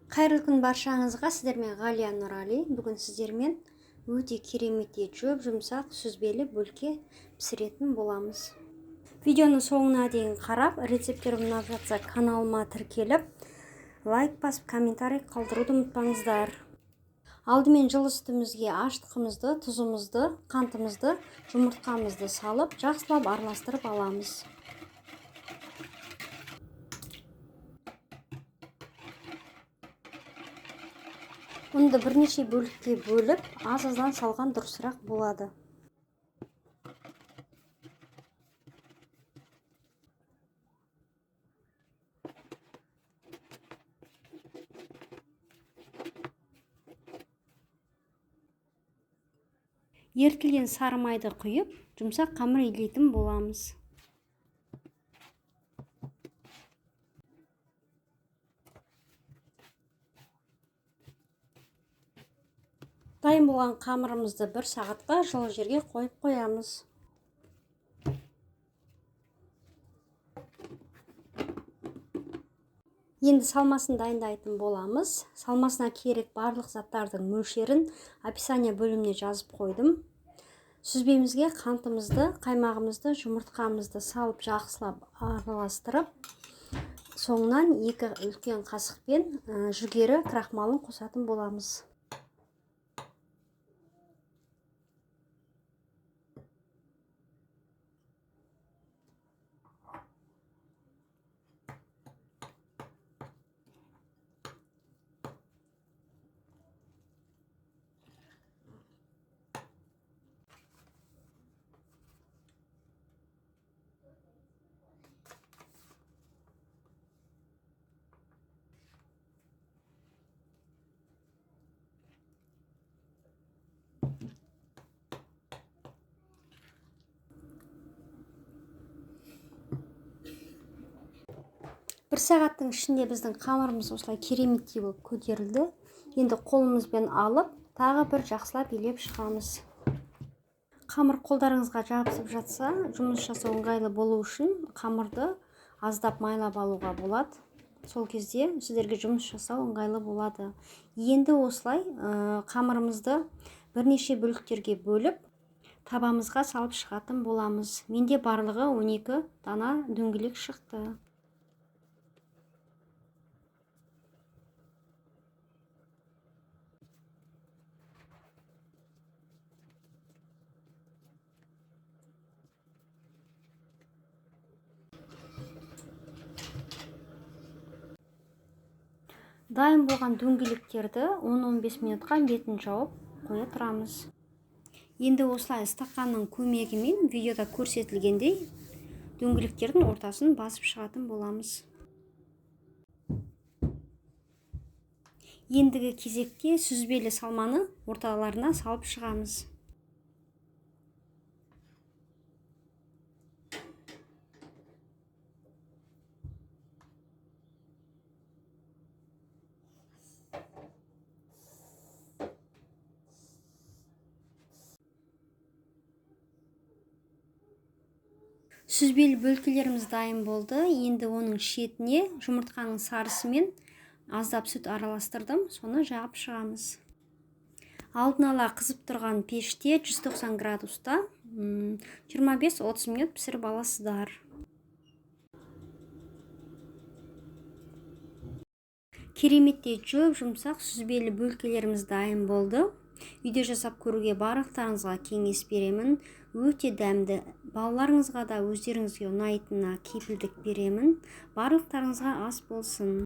Қайырлы күн баршаңызға, сіздермен Ғалия Нұрали. Бүгін сіздермен өте кереметтей жұп-жұмсақ сүзбелі бөлке пісіретін боламыз. Видеоның соңына дейін қарап, рецепттер ұнап жатса каналыма тіркеліп, лайк басып, комментарий қалдыруды ұмытпаңыздар. Алдымен жылы сүтімізге ашытқымызды, тұзымызды, қантымызды, жұмыртқамызды салып, жақсылап араластырып аламыз. Ұнды бірнеше бөлікке бөліп, аз-аздан салған дұрысырақ болады. Ерітілген сары майды құйып, жұмсақ қамыр илейтін боламыз. Дайын болған қамырымызды бір сағатқа жылы жерге қойып қоямыз. Енді салмасын дайындайтын боламыз. Салмасына керек барлық заттардың мөлшерін описание бөліміне жазып қойдым. Сүзбемізге қантымызды, қаймағымызды, жұмыртқамызды салып жақсылап араластырып, соңынан 2 үлкен қасықпен жүгері крахмалын қосатын боламыз. Бір сағаттың ішінде біздің қамырымыз осылай кереметтей болып көтерілді. Енді қолымызбен алып, тағы бір жақсылап илеп шығамыз. Қамыр қолдарыңызға жабысып жатса, жұмыс жасау ыңғайлы болу үшін қамырды аздап майлап алуға болады. Сол кезде сіздерге жұмыс жасау ыңғайлы болады. Енді осылай қамырымызды бірнеше бөліктерге бөліп, табамызға салып шығатын боламыз. Менде барлығы 12 дана дөңгелек шықты. Дайын болған дөңгелектерді 10-15 минутқа бетін жауып қоя тұрамыз. Енді осылай стақанның көмегімен видеода көрсетілгендей дөңгелектердің ортасын басып шығатын боламыз. Ендігі кезекте сүзбелі салманы орталарына салып шығамыз. Сүзбелі бөлкелеріміз дайын болды. Енді оның шетіне жұмыртқаның сарысымен аздап сүт араластырдым, соны жағып шығамыз. Алдын ала қызып тұрған пеште 190 градуста 25-30 минут пісіріп аласыздар. Кереметтей жұп-жұмсақ сүзбелі бөлкелеріміз дайын болды. Үйде жасап көруге барлықтарыңызға кеңес беремін. Өте дәмді, балаларыңызға да өздеріңізге ұнайтынына кепілдік беремін. Барлықтарыңызға ас болсын.